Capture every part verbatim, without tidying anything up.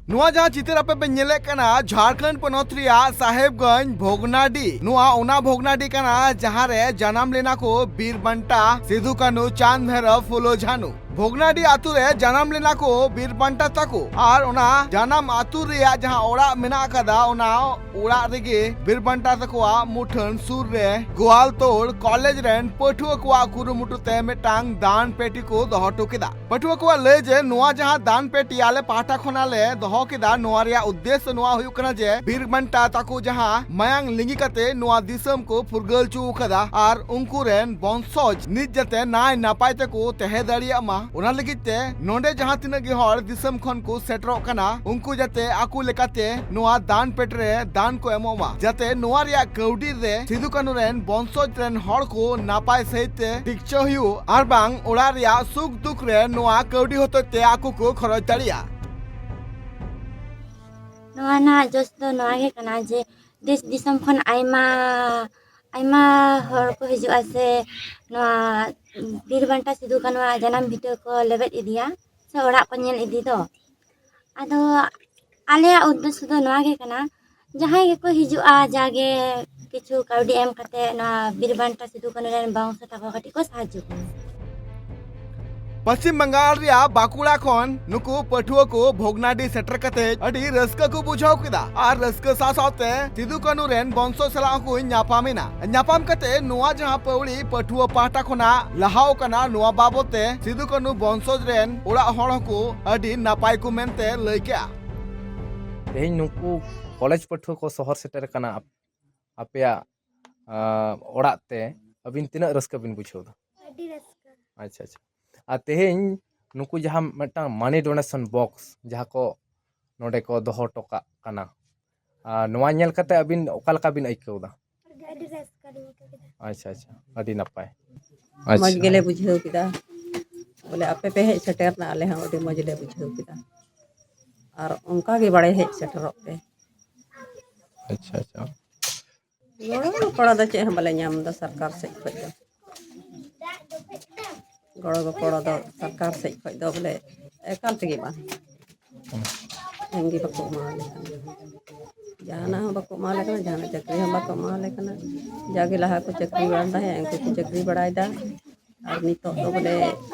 ᱱᱚᱣᱟ ᱡᱟᱦᱟᱸ ᱪᱤᱛᱟᱹᱨ ᱟᱯᱮ ᱯᱮ ᱧᱮᱞᱮᱫ ᱠᱟᱱᱟ, ᱡᱷᱟᱲᱠᱷᱚᱸᱰ ᱯᱚᱱᱚᱛ ᱨᱮᱭᱟᱜ ᱥᱟᱦᱮᱵᱽᱜᱚᱸᱡᱽ ᱵᱷᱚᱜᱽᱱᱟᱰᱤ᱾ ᱱᱚᱣᱟ ᱚᱱᱟ ᱵᱷᱚᱜᱽᱱᱟᱰᱤ ᱠᱟᱱᱟ, ᱡᱟᱦᱟᱸ ᱨᱮ ᱡᱟᱱᱟᱢ ᱞᱮᱱᱟ ᱠᱚ ᱵᱤᱨ ᱵᱟᱱᱴᱟ ᱥᱤᱫᱩ ᱠᱟᱹᱱᱦᱩ ᱪᱟᱸᱫᱽ ᱵᱷᱟᱭᱨᱚ ᱯᱷᱩᱞᱳ ᱡᱷᱟᱱᱩ᱾ ᱵᱷᱚᱜᱽᱱᱟᱰᱤ ᱟᱛᱳ ᱨᱮ ᱡᱟᱱᱟᱢ ᱞᱮᱱᱟ ᱠᱚ ᱵᱤᱨ ᱵᱟᱱᱴᱟ ᱛᱟᱠᱚ, ᱟᱨ ᱚᱱᱟ ᱡᱟᱱᱟᱢ ᱟᱛᱳ ᱨᱮᱭᱟᱜ ᱡᱟᱦᱟᱸ ᱚᱲᱟᱜ ᱢᱮᱱᱟᱜ ᱟᱠᱟᱫᱟ, ᱚᱱᱟ ᱚᱲᱟᱜ ᱨᱮᱜᱮ ᱵᱤᱨ ᱵᱟᱱᱴᱟ ᱛᱟᱠᱚᱣᱟᱜ ᱢᱩᱴᱷᱟᱹᱱ ᱥᱩᱨ ᱨᱮ ᱜᱳᱣᱟᱞᱛᱳᱲ ᱠᱚᱞᱮᱡᱽ ᱨᱮᱱ ᱯᱟᱹᱴᱷᱩᱣᱟᱹ ᱠᱚᱣᱟᱜ ᱠᱩᱨᱩᱢᱩᱴᱩ ᱛᱮ ᱢᱤᱫᱴᱟᱝ ᱫᱟᱱ ᱯᱮᱴᱤ ᱠᱚ ᱫᱚᱦᱚ ᱦᱚᱴᱚ ᱠᱮᱫᱟ᱾ ᱯᱟᱹᱴᱷᱩᱣᱟᱹ ᱠᱚᱣᱟᱜ ᱞᱟᱹᱭ ᱡᱮ, ᱱᱚᱣᱟ ᱡᱟᱦᱟᱸ ᱫᱟᱱ ᱯᱮᱴᱤ ᱟᱞᱮ ᱯᱟᱦᱴᱟ ᱠᱷᱚᱱᱟᱜ ᱞᱮ ᱫᱚᱦᱚ ᱠᱮᱫᱟ, ᱱᱚᱣᱟ ᱨᱮᱭᱟᱜ ᱩᱫᱽᱫᱮᱥᱥᱚ ᱱᱚᱣᱟ ᱦᱩᱭᱩᱜ ᱠᱟᱱᱟ ᱡᱮ, ᱵᱤᱨ ᱵᱟᱱᱴᱟ ᱛᱟᱠᱚ ᱡᱟᱦᱟᱸ ᱢᱟᱭᱟᱝ ᱞᱤᱸᱜᱤ ᱠᱟᱛᱮ ᱱᱚᱣᱟ ᱫᱤᱥᱚᱢ ᱠᱚ ᱯᱷᱩᱨᱜᱟᱹᱞ ᱦᱚᱪᱚ ᱟᱠᱟᱫᱟ, ᱟᱨ ᱩᱱᱠᱩ ᱨᱮᱱ ᱵᱚᱝᱥᱚᱡᱽ ᱱᱤᱛ ᱡᱟᱛᱮ ᱱᱟᱭ ᱱᱟᱯᱟᱭ ᱛᱮᱠᱚ ᱛᱟᱦᱮᱸ ᱫᱟᱲᱮᱭᱟᱜ ᱢᱟ, ᱚᱱᱟ ᱞᱟᱹᱜᱤᱫ ᱛᱮ ᱱᱚᱰᱮ ᱡᱟᱦᱟᱸ ᱛᱤᱱᱟᱹᱜ ᱜᱮ ᱦᱚᱲ ᱫᱤᱥᱚᱢ ᱠᱷᱚᱱ ᱠᱚ ᱥᱮᱴᱮᱨᱚᱜ ᱠᱟᱱᱟ, ᱩᱱᱠᱩ ᱡᱟᱛᱮ ᱟᱠᱚ ᱞᱮᱠᱟᱛᱮ ᱱᱚᱣᱟ ᱫᱟᱱ ᱯᱮᱴᱤ ᱨᱮ ᱫᱟᱱ ᱠᱚ ᱮᱢᱚᱜ ᱢᱟ, ᱡᱟᱛᱮ ᱱᱚᱣᱟ ᱨᱮᱭᱟᱜ ᱠᱟᱹᱣᱰᱤ ᱨᱮ ᱥᱤᱫᱩ ᱠᱟᱹᱱᱦᱩ ᱨᱮᱱ ᱵᱚᱝᱥᱚᱡᱽ ᱨᱮᱱ ᱦᱚᱲ ᱠᱚ ᱱᱟᱯᱟᱭ ᱥᱟᱹᱦᱤᱡ ᱛᱮ ᱴᱤᱠᱪᱟᱹ ᱦᱩᱭᱩᱜ, ᱟᱨ ᱵᱟᱝ ᱚᱲᱟᱜ ᱨᱮᱭᱟᱜ ᱥᱩᱠ ᱫᱩᱠ ᱨᱮ ᱱᱚᱣᱟ ᱠᱟᱹᱣᱰᱤ ᱦᱚᱛᱮᱡ ᱛᱮ ᱟᱠᱚ ᱠᱚ ᱠᱷᱚᱨᱚᱪ ᱫᱟᱲᱮᱭᱟᱜᱼᱟ᱾ ᱱᱚᱣᱟ ᱨᱮᱱᱟᱜ ᱡᱚᱥ ᱫᱚ ᱱᱚᱣᱟ ᱜᱮ ᱠᱟᱱᱟ ᱡᱮ, ᱫᱮᱥ ᱫᱤᱥᱚᱢ ᱠᱷᱚᱱ ᱟᱭᱢᱟ, ᱟᱭᱢᱟ ᱦᱚᱲ ᱠᱚ ᱦᱤᱡᱩᱜᱼᱟ ᱥᱮ ᱱᱚᱣᱟ ᱵᱤᱨ ᱵᱟᱱᱴᱟ ᱥᱤᱫᱩ ᱠᱟᱹᱱᱩᱣᱟᱜ ᱡᱟᱱᱟᱢ ᱵᱷᱤᱴᱟᱹ ᱠᱚ ᱞᱮᱵᱮᱫ ᱤᱫᱤᱭᱟ ᱥᱮ ᱚᱲᱟᱜ ᱠᱚ ᱧᱮᱞ ᱤᱫᱤ ᱫᱚ᱾ ᱟᱫᱚ ᱟᱞᱮᱭᱟᱜ ᱩᱫᱽᱫᱮᱥᱥᱚ ᱫᱚ ᱱᱚᱣᱟ ᱜᱮ ᱠᱟᱱᱟ, ᱡᱟᱦᱟᱸᱭ ᱜᱮᱠᱚ ᱦᱤᱡᱩᱜᱼᱟ, ᱡᱟᱜᱮ ᱠᱤᱪᱷᱩ ᱠᱟᱹᱣᱰᱤ ᱮᱢ ᱠᱟᱛᱮ ᱱᱚᱣᱟ ᱵᱤᱨ ᱵᱟᱱᱴᱟ ᱥᱤᱫᱩ ᱠᱟᱹᱱᱩ ᱨᱮᱱ ᱵᱚᱝᱥᱚ ᱛᱟᱠᱚ ᱠᱟᱹᱴᱤᱡ ᱠᱚ ᱥᱟᱦᱟᱡᱽᱡᱚ ᱠᱚᱣᱟ᱾ ᱯᱚᱥᱪᱤᱢ ᱵᱟᱝᱜᱟᱞ ᱨᱮᱭᱟᱜ ᱵᱟᱸᱠᱩᱲᱟ ᱠᱷᱚᱱ ᱱᱩᱠᱩ ᱯᱟᱹᱴᱷᱩᱣᱟᱹ ᱠᱚ ᱵᱷᱚᱜᱽᱱᱟᱰᱤ ᱥᱮᱴᱮᱨ ᱠᱟᱛᱮ ᱟᱹᱰᱤ ᱨᱟᱹᱥᱠᱟᱹ ᱠᱚ ᱵᱩᱡᱷᱟᱹᱣ ᱠᱮᱫᱟ, ᱟᱨ ᱨᱟᱹᱥᱠᱟᱹ ᱥᱟᱶ ᱥᱟᱶᱛᱮ ᱥᱤᱫᱩ ᱠᱟᱹᱱᱩ ᱨᱮᱱ ᱵᱚᱝᱥᱚ ᱥᱟᱞᱟᱜ ᱦᱚᱸᱠᱚ ᱧᱟᱯᱟᱢ ᱮᱱᱟ᱾ ᱧᱟᱯᱟᱢ ᱠᱟᱛᱮ ᱱᱚᱣᱟ ᱡᱟᱦᱟᱸ ᱯᱟᱹᱣᱲᱤ ᱯᱟᱹᱴᱷᱩᱣᱟᱹ ᱯᱟᱦᱴᱟ ᱠᱷᱚᱱᱟᱜ ᱞᱟᱦᱟᱣ ᱠᱟᱱᱟ, ᱱᱚᱣᱟ ᱵᱟᱵᱚᱛ ᱛᱮ ᱥᱤᱫᱩ ᱠᱟᱹᱱᱩ ᱵᱚᱝᱥᱚᱡᱽ ᱨᱮᱱ ᱚᱲᱟᱜ ᱦᱚᱲ ᱦᱚᱸᱠᱚ ᱟᱹᱰᱤ ᱱᱟᱯᱟᱭ ᱠᱚ ᱢᱮᱱᱛᱮ ᱞᱟᱹᱭ ᱠᱮᱜᱼᱟ᱾ ᱛᱮᱦᱮᱧ ᱱᱩᱠᱩ ᱠᱚᱞᱮᱡᱽ ᱯᱟᱹᱴᱷᱩᱣᱟᱹ ᱠᱚ ᱥᱚᱦᱚᱨ ᱥᱮᱴᱮᱨ ᱟᱠᱟᱱᱟ, ᱟᱯ-, ᱟᱯᱮᱭᱟᱜ, ᱟᱸ, ᱚᱲᱟᱜ ᱛᱮ, ᱟᱹᱵᱤᱱ ᱛᱤᱱᱟᱹᱜ ᱨᱟᱹᱥᱠᱟᱹ ᱵᱤᱱ ᱵᱩᱡᱷᱟᱹᱣ ᱮᱫᱟ? ᱟᱹᱰᱤ ᱨᱟᱹᱥᱠᱟᱹ᱾ ᱟᱪᱪᱷᱟ, ᱟᱪᱪᱷᱟ᱾ ᱟᱨ ᱛᱮᱦᱮᱧ ᱱᱩᱠᱩ ᱡᱟᱦᱟᱸ ᱢᱤᱫᱴᱟᱝ money donation box ᱡᱟᱦᱟᱸ ᱠᱚ ᱱᱚᱰᱮ ᱠᱚ ᱫᱚᱦᱚ ᱦᱚᱴᱚ ᱠᱟᱜ ᱠᱟᱱᱟ, ᱟᱨ ᱱᱚᱣᱟ ᱧᱮᱞ ᱠᱟᱛᱮ ᱟᱹᱵᱤᱱ ᱚᱠᱟ ᱞᱮᱠᱟ ᱵᱤᱱ ᱟᱹᱭᱠᱟᱹᱣ ᱮᱫᱟ? ᱟᱹᱰᱤ ᱨᱟᱹᱥᱠᱟᱹ ᱞᱤᱧ ᱟᱹᱭᱠᱟᱹᱣ ᱠᱮᱫᱟ᱾ ᱟᱪᱪᱷᱟ, ᱟᱪᱪᱷᱟ, ᱟᱹᱰᱤ ᱱᱟᱯᱟᱭ᱾ ᱢᱚᱡᱽ ᱟᱪᱪᱷᱟ᱾ ᱜᱮᱞᱮ ᱵᱩᱡᱷᱟᱹᱣ ᱠᱮᱫᱟ, ᱵᱚᱞᱮ ᱟᱯᱮ ᱯᱮ ᱦᱮᱡ ᱥᱮᱴᱮᱨ ᱮᱱᱟ, ᱟᱞᱮ ᱦᱚᱸ ᱟᱹᱰᱤ ᱢᱚᱡᱽ ᱞᱮ ᱵᱩᱡᱷᱟᱹᱣ ᱠᱮᱫᱟ᱾ ᱟᱨ ᱚᱱᱠᱟ ᱜᱮ ᱵᱟᱲᱮ ᱦᱮᱡ ᱥᱮᱴᱮᱨᱚᱜ ᱯᱮ᱾ ᱟᱪᱪᱷᱟ, ᱟᱪᱪᱷᱟ᱾ ᱜᱚᱲᱚ ᱜᱚᱯᱚᱲᱚ ᱫᱚ ᱪᱮᱫ ᱦᱚᱸ ᱵᱟᱞᱮ ᱧᱟᱢ ᱮᱫᱟ ᱥᱚᱨᱠᱟᱨ ᱥᱮᱫ ᱠᱷᱚᱱ ᱫᱚ᱾ ᱜᱚᱲᱚ ᱜᱚᱯᱚᱲᱚ ᱫᱚ ᱥᱚᱨᱠᱟᱨ ᱥᱮᱫ ᱠᱷᱚᱱ ᱫᱚ ᱵᱚᱞᱮ ᱮᱠᱟᱞ ᱛᱮᱜᱮ ᱵᱟᱝ᱾ ᱮᱢ ᱜᱮ ᱵᱟᱠᱚ ᱮᱢᱟᱣᱟᱞᱮ ᱠᱟᱱᱟ᱾ ᱡᱟᱦᱟᱱᱟᱜ ᱦᱚᱸ ᱵᱟᱠᱚ ᱮᱢᱟᱣᱟᱞᱮ ᱠᱟᱱᱟ, ᱡᱟᱦᱟᱱᱟᱜ ᱪᱟᱹᱠᱨᱤ ᱦᱚᱸ ᱵᱟᱠᱚ ᱮᱢᱟᱣᱟᱞᱮ ᱠᱟᱱᱟ᱾ ᱡᱟᱜᱮ ᱞᱟᱦᱟ ᱠᱚ ᱪᱟᱹᱠᱨᱤ ᱵᱟᱲᱟ ᱛᱟᱦᱮᱸᱫ, ᱩᱱᱠᱩ ᱠᱚ ᱪᱟᱹᱠᱨᱤ ᱵᱟᱲᱟᱭᱮᱫᱟ᱾ ᱟᱨ ᱱᱤᱛᱚᱜ ᱫᱚ ᱵᱚᱞᱮ,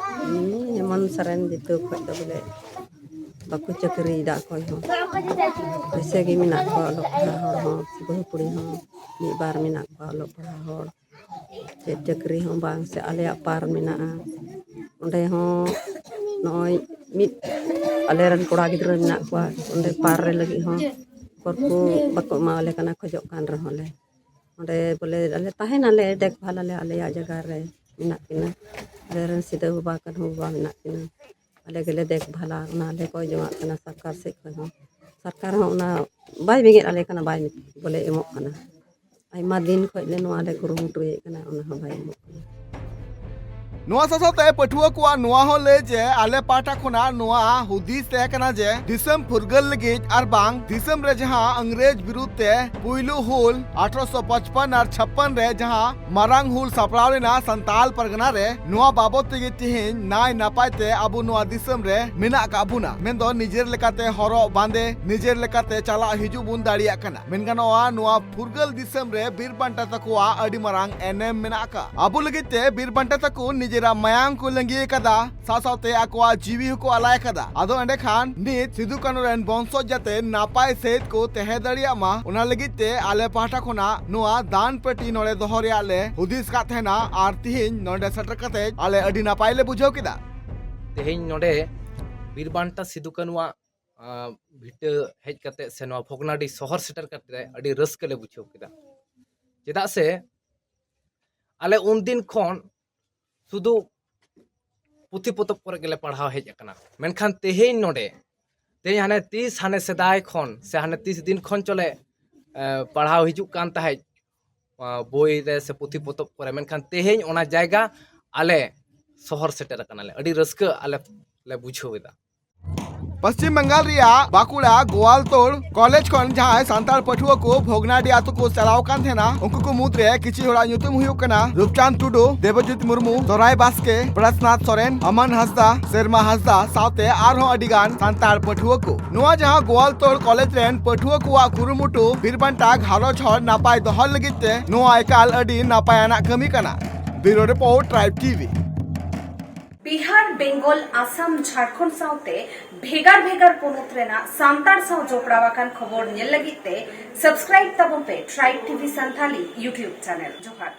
ᱩᱱᱤ ᱦᱮᱢᱚᱱᱛ ᱥᱚᱨᱮᱱ ᱡᱤᱛᱟᱹᱣ ᱠᱷᱚᱱ ᱫᱚ ᱵᱚᱞᱮ ᱵᱟᱠᱚ ᱪᱟᱹᱠᱨᱤᱭᱮᱫᱟ ᱚᱠᱚᱭ ᱦᱚᱸ᱾ ᱮᱭᱥᱮ ᱜᱮ ᱢᱮᱱᱟᱜ ᱠᱚᱣᱟ ᱚᱞᱚᱜ ᱯᱟᱲᱦᱟᱣ ᱦᱚᱲ ᱦᱚᱸ, ᱵᱟᱹᱦᱩ ᱠᱩᱲᱤ ᱦᱚᱸ ᱢᱤᱫ ᱵᱟᱨ ᱢᱮᱱᱟᱜ ᱠᱚᱣᱟ ᱚᱞᱚᱜ ᱯᱟᱲᱦᱟᱣ ᱦᱚᱲ᱾ ᱪᱮᱫ ᱪᱟᱹᱠᱨᱤ ᱦᱚᱸ ᱵᱟᱝ, ᱥᱮ ᱟᱞᱮᱭᱟᱜ ᱯᱟᱨ ᱢᱮᱱᱟᱜᱼᱟ, ᱚᱸᱰᱮ ᱦᱚᱸ ᱱᱚᱜᱼᱚᱭ ᱢᱤᱫ ᱟᱞᱮᱨᱮᱱ ᱠᱚᱲᱟ ᱜᱤᱫᱽᱨᱟᱹ ᱢᱮᱱᱟᱜ ᱠᱚᱣᱟ, ᱚᱸᱰᱮ ᱯᱟᱨ ᱨᱮ ᱞᱟᱹᱜᱤᱫ ᱦᱚᱸ ᱦᱚᱨ ᱠᱚ ᱵᱟᱠᱚ ᱮᱢᱟᱣᱟᱞᱮ ᱠᱟᱱᱟ, ᱠᱷᱚᱡᱚᱜ ᱠᱟᱱ ᱨᱮᱦᱚᱸ ᱞᱮ᱾ ᱚᱸᱰᱮ ᱵᱚᱞᱮ ᱟᱞᱮ ᱛᱟᱦᱮᱱᱟᱞᱮ, ᱫᱮᱠᱷᱵᱷᱟᱞ ᱟᱞᱮ, ᱟᱞᱮᱭᱟᱜ ᱡᱟᱭᱜᱟ ᱨᱮ ᱢᱮᱱᱟᱜ ᱠᱤᱱᱟ, ᱟᱞᱮᱨᱮᱱ ᱥᱤᱫᱟᱹ ᱵᱟᱵᱟ, ᱠᱟᱹᱱᱦᱩ ᱵᱟᱵᱟ ᱢᱮᱱᱟᱜ ᱠᱤᱱᱟ, ᱟᱞᱮ ᱜᱮᱞᱮ ᱫᱮᱠᱷᱵᱷᱟᱞᱟ, ᱚᱱᱟ ᱞᱮ ᱠᱚᱭ ᱡᱚᱝᱟᱜ ᱠᱟᱱᱟ ᱥᱚᱨᱠᱟᱨ ᱥᱮᱫ ᱠᱷᱚᱱ ᱦᱚᱸ᱾ ᱥᱚᱨᱠᱟᱨ ᱦᱚᱸ ᱚᱱᱟ ᱵᱟᱭ ᱵᱮᱸᱜᱮᱫ ᱟᱞᱮ ᱠᱟᱱᱟ, ᱵᱟᱭ ᱵᱚᱞᱮ ᱮᱢᱚᱜ ᱠᱟᱱᱟ᱾ ᱟᱭᱢᱟ ᱫᱤᱱ ᱠᱷᱚᱱ ᱞᱮ ᱱᱚᱣᱟ ᱞᱮ ᱠᱩᱨᱩᱢᱩᱴᱩᱭᱮᱫ ᱠᱟᱱᱟ, ᱚᱱᱟ ᱦᱚᱸ ᱵᱟᱭ ᱮᱢᱚᱜ ᱠᱟᱱᱟ᱾ ᱱᱚᱣᱟ ᱥᱟᱶ ᱥᱟᱶᱛᱮ ᱯᱟᱹᱴᱷᱩᱣᱟᱹ ᱠᱚᱣᱟᱜ ᱱᱚᱣᱟ ᱦᱚᱸ ᱞᱟᱹᱭ ᱡᱮ ᱟᱞᱮ ᱯᱟᱦᱴᱟ ᱠᱷᱚᱱᱟᱜ ᱱᱚᱣᱟ ᱦᱩᱫᱤᱥ ᱛᱟᱦᱮᱸ ᱠᱟᱱᱟ ᱡᱮ ᱫᱤᱥᱚᱢ ᱯᱷᱩᱨᱜᱟᱹᱞ ᱞᱟᱹᱜᱤᱫ ᱟᱨ ᱵᱟᱝ ᱫᱤᱥᱚᱢ ᱨᱮ ᱡᱟᱦᱟᱸ ᱤᱝᱨᱮᱡᱽ ᱵᱤᱨᱩᱫᱷ ᱛᱮ ᱯᱩᱭᱞᱩ ᱦᱩᱞ ᱟᱴᱷᱨᱚᱥᱚ ᱯᱟᱸᱪᱯᱟᱱᱱᱚ ᱟᱨ ᱪᱷᱟᱯᱯᱟᱱ ᱨᱮ ᱡᱟᱦᱟᱸ ᱢᱟᱨᱟᱝ ᱦᱩᱞ ᱥᱟᱯᱲᱟᱣ ᱞᱮᱱᱟ ᱥᱟᱱᱛᱟᱞ ᱯᱟᱨᱜᱟᱱᱟ ᱨᱮ, ᱱᱚᱣᱟ ᱵᱟᱵᱚᱛ ᱛᱮᱜᱮ ᱛᱮᱦᱮᱧ ᱱᱟᱭ ᱱᱟᱯᱟᱭ ᱛᱮ ᱟᱵᱚ ᱱᱚᱣᱟ ᱫᱤᱥᱚᱢ ᱨᱮ ᱢᱮᱱᱟᱜ ᱟᱠᱟᱫ ᱵᱚᱱᱟ᱾ ᱢᱮᱱᱫᱚ ᱱᱤᱡᱮᱨ ᱞᱮᱠᱟᱛᱮ ᱦᱚᱨᱚᱜ ᱵᱟᱸᱫᱮ, ᱱᱤᱡᱮᱨ ᱞᱮᱠᱟᱛᱮ ᱪᱟᱞᱟᱜ ᱦᱤᱡᱩᱜ ᱵᱚᱱ ᱫᱟᱲᱮᱭᱟᱜ ᱠᱟᱱᱟ᱾ ᱢᱮᱱ ᱜᱟᱱᱚᱜᱼᱟ, ᱱᱚᱣᱟ ᱯᱷᱩᱨᱜᱟᱹᱞ ᱫᱤᱥᱚᱢ ᱨᱮ ᱵᱤᱨ ᱵᱟᱱᱴᱟ ᱛᱟᱠᱚᱣᱟᱜ ᱟᱹᱰᱤ ᱢᱟᱨᱟᱝ ᱮᱱᱮᱢ ᱢᱮᱱᱟᱜ ᱟᱠᱟᱫ᱾ ᱟᱵᱚ ᱞᱟᱹᱜᱤᱫ ᱛᱮ ᱵᱤᱨ ᱵᱟᱱᱴᱟ ᱛᱟᱠᱚ ᱱᱤᱡᱮᱨᱟᱜ ᱢᱟᱭᱟᱝ ᱠᱚ ᱞᱤᱸᱜᱤ ᱟᱠᱟᱫᱟ, ᱥᱟᱶ ᱥᱟᱶᱛᱮ ᱟᱠᱚᱣᱟᱜ ᱡᱤᱣᱤ ᱦᱚᱸᱠᱚ ᱟᱞᱟᱭ ᱟᱠᱟᱫᱟ᱾ ᱟᱫᱚ ᱮᱸᱰᱮᱠᱷᱟᱱ ᱱᱤᱛ ᱥᱤᱫᱩ ᱠᱟᱹᱱᱦᱩ ᱨᱮᱱ ᱵᱚᱝᱥᱚᱡᱽ ᱡᱟᱛᱮ ᱱᱟᱯᱟᱭ ᱥᱟᱹᱦᱤᱡ ᱠᱚ ᱛᱟᱦᱮᱸ ᱫᱟᱲᱮᱭᱟᱜ ᱢᱟ, ᱚᱱᱟ ᱞᱟᱹᱜᱤᱫ ᱛᱮ ᱟᱞᱮ ᱯᱟᱦᱴᱟ ᱠᱷᱚᱱᱟᱜ ᱱᱚᱣᱟ ᱫᱟᱱ ᱯᱮᱴᱤ ᱱᱚᱰᱮ ᱫᱚᱦᱚ ᱨᱮᱭᱟᱜ ᱞᱮ ᱦᱩᱫᱤᱥ ᱟᱠᱟᱫ ᱛᱟᱦᱮᱱᱟ᱾ ᱟᱨ ᱛᱤᱦᱤᱧ ᱱᱚᱰᱮ ᱥᱮᱴᱮᱨ ᱠᱟᱛᱮ ᱟᱞᱮ ᱟᱹᱰᱤ ᱱᱟᱯᱟᱭ ᱞᱮ ᱵᱩᱡᱷᱟᱹᱣ ᱠᱮᱫᱟ᱾ ᱛᱮᱦᱮᱧ ᱱᱚᱰᱮ ᱵᱤᱨ ᱵᱟᱱᱴᱟ ᱥᱤᱫᱩ ᱠᱟᱹᱱᱩᱣᱟᱜ, ᱟᱸ, ᱵᱷᱤᱴᱟᱹ ᱦᱮᱡ ᱠᱟᱛᱮ ᱥᱮ ᱱᱚᱣᱟ ᱵᱷᱚᱜᱽᱱᱟᱰᱤ ᱥᱚᱦᱚᱨ ᱥᱮᱴᱮᱨ ᱠᱟᱛᱮ ᱟᱹᱰᱤ ᱨᱟᱹᱥᱠᱟᱹ ᱞᱮ ᱵᱩᱡᱷᱟᱹᱣ ᱠᱮᱫᱟ᱾ ᱪᱮᱫᱟᱜ ᱥᱮ ᱟᱞᱮ ᱩᱱᱫᱤᱱ ᱠᱷᱚᱱ ᱥᱩᱫᱷᱩ ᱯᱩᱛᱷᱤ ᱯᱚᱛᱚᱵ ᱠᱚᱨᱮ ᱜᱮᱞᱮ ᱯᱟᱲᱦᱟᱣ ᱦᱮᱡ ᱟᱠᱟᱱᱟ, ᱢᱮᱱᱠᱷᱟᱱ ᱛᱮᱦᱮᱧ ᱱᱚᱰᱮ, ᱛᱮᱦᱮᱧ ᱦᱟᱱᱮ ᱛᱤᱥ, ᱦᱟᱱᱮ ᱥᱮᱫᱟᱭ ᱠᱷᱚᱱ ᱥᱮ ᱦᱟᱱᱮ ᱛᱤᱥ ᱫᱤᱱ ᱠᱷᱚᱱ ᱪᱚᱞᱮ, ᱮ, ᱯᱟᱲᱦᱟᱣ ᱦᱤᱡᱩᱜ ᱠᱟᱱ ᱛᱟᱦᱮᱸᱫ, ᱟ, ᱵᱳᱭ ᱨᱮ ᱥᱮ ᱯᱩᱛᱷᱤ ᱯᱚᱛᱚᱵ ᱠᱚᱨᱮ, ᱢᱮᱱᱠᱷᱟᱱ ᱛᱮᱦᱮᱧ ᱚᱱᱟ ᱡᱟᱭᱜᱟ ᱟᱞᱮ ᱥᱚᱦᱚᱨ ᱥᱮᱴᱮᱨ ᱟᱠᱟᱱᱟᱞᱮ᱾ ᱟᱹᱰᱤ ᱨᱟᱹᱥᱠᱟᱹ ᱟᱞᱮ ᱞᱮ ᱵᱩᱡᱷᱟᱹᱣ ᱮᱫᱟ᱾ ᱯᱚᱥᱪᱤᱢ ᱵᱟᱝᱜᱟᱞ ᱨᱮᱭᱟᱜ ᱵᱟᱸᱠᱩᱲᱟ ᱜᱳᱣᱟᱞᱛᱳᱲ ᱠᱚᱞᱮᱡᱽ ᱠᱷᱚᱱ ᱡᱟᱦᱟᱸᱭ ᱥᱟᱱᱛᱟᱲ ᱯᱟᱹᱴᱷᱩᱣᱟᱹ ᱠᱚ ᱵᱷᱚᱜᱽᱱᱟᱰᱤ ᱟᱛᱳ ᱠᱚ ᱪᱟᱞᱟᱣ ᱟᱠᱟᱱ ᱛᱟᱦᱮᱱᱟ, ᱩᱱᱠᱩ ᱠᱚ ᱢᱩᱫᱽᱨᱮ ᱠᱤᱪᱷᱩ ᱦᱚᱲᱟᱜ ᱧᱩᱛᱩᱢ ᱦᱩᱭᱩᱜ ᱠᱟᱱᱟ ᱨᱩᱯᱪᱟᱸᱫᱽ ᱴᱩᱰᱩ, ᱫᱮᱵᱚᱡᱤᱛ ᱢᱩᱨᱢᱩ, ᱥᱚᱨᱟᱭ ᱵᱟᱥᱠᱮ, ᱯᱨᱟᱥᱱᱟᱛᱷ ᱥᱚᱨᱮᱱ, ᱟᱢᱟᱱ ᱦᱟᱸᱥᱫᱟ, ᱥᱮᱨᱢᱟ ᱦᱟᱸᱥᱫᱟ ᱥᱟᱶᱛᱮ ᱟᱨᱦᱚᱸ ᱟᱹᱰᱤ ᱜᱟᱱ ᱥᱟᱱᱛᱟᱲ ᱯᱟᱹᱴᱷᱩᱣᱟᱹ ᱠᱚ᱾ ᱱᱚᱣᱟ ᱡᱟᱦᱟᱸ ᱜᱳᱣᱟᱞᱛᱳᱲ ᱠᱚᱞᱮᱡᱽ ᱨᱮᱱ ᱯᱟᱹᱴᱷᱩᱣᱟᱹ ᱠᱚᱣᱟᱜ ᱠᱩᱨᱩᱢᱩᱴᱩ ᱵᱤᱨᱵᱟᱱᱴᱟ ᱜᱷᱟᱨᱚᱸᱡᱽ ᱦᱚᱲ ᱱᱟᱯᱟᱭ ᱫᱚᱦᱚ ᱞᱟᱹᱜᱤᱫ ᱛᱮ ᱱᱚᱣᱟ ᱮᱠᱟᱞ ᱟᱹᱰᱤ ᱱᱟᱯᱟᱭᱟᱱᱟᱜ ᱠᱟᱹᱢᱤ ᱠᱟᱱᱟ᱾ Bureau report, tribe TV. Bihar, Bengal, Assam, Jharkhand ᱥᱟᱶᱛᱮ ᱵᱷᱮᱜᱟᱨ ᱵᱷᱮᱜᱟᱨ ᱯᱚᱱᱚᱛ ᱨᱮᱱᱟᱜ ᱥᱟᱱᱛᱟᱲ ᱥᱟᱶ ᱡᱚᱯᱲᱟᱣ ᱟᱠᱟᱱ ᱠᱷᱚᱵᱚᱨ ᱧᱮᱞ ᱞᱟᱹᱜᱤᱫ ᱛᱮ subscribe ᱛᱟᱵᱚᱱ ᱯᱮ Tribe T V Santali YouTube channel᱾ ᱡᱚᱦᱟᱨ᱾